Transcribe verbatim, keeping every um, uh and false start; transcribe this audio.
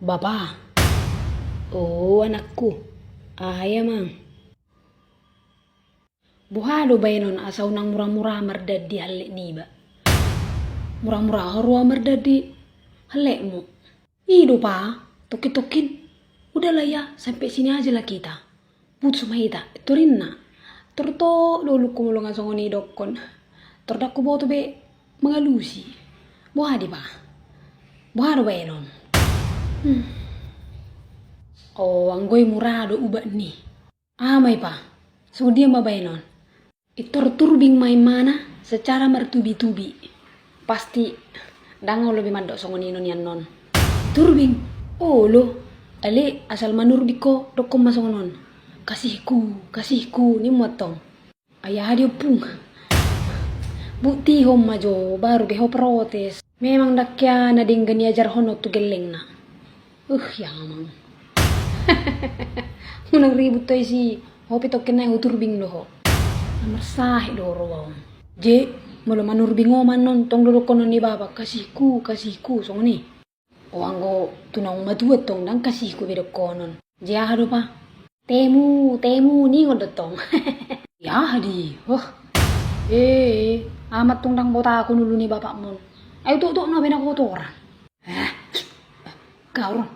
Bapa. O anakku. Aha i amang? Boha do baenon asa unang mura-mura mardandi hallek niba? Mura-mura ho roa mardandi hallekmu? I do pa, tongkin-tongkin. Udahlah ya, sampai sini aja lah kita. Putus ma hita, tor inna. Tor totop do ulungku molo nga songon i dokkon. Tor ndang huboto be mangalusi. Boha di pa? Boha do baenon? Hmm. O anggo i mura do ubat ni. Aha ma i pa? Songon dia ma baenon? Pintor turbing ma imana secara martubi-tubi. Pasti ndang olo be mandok songon i nian on. Turbing? Olo. Alai asal manurbing ho dokkon ma songon on. Kasihku, kasihku, ninmu antong. Ai aha di ompung? Buktihon ma jo, baru be ho protes. Memang ndang hea na denggan diajarhon on tu gellengna. Uh, ya amang. Unang ribut ho isi, ho pe tongkin nai huturbing do ho. Na marsahit do ho roa on. Je, molo manurbing ho ma annon, tong do dokkonon ni bapa, kasihku, kasihku, songon i. O anggo tu naung matua antong ndang kasihku be dokkonon. Je aha do pa? Temu, temu, ningon do antong. Ya aha di, oh. Eh, amat tong ndang botahon ulu ni bapakmon. Ai utoktok na be na kotoran. Eh, kau ron.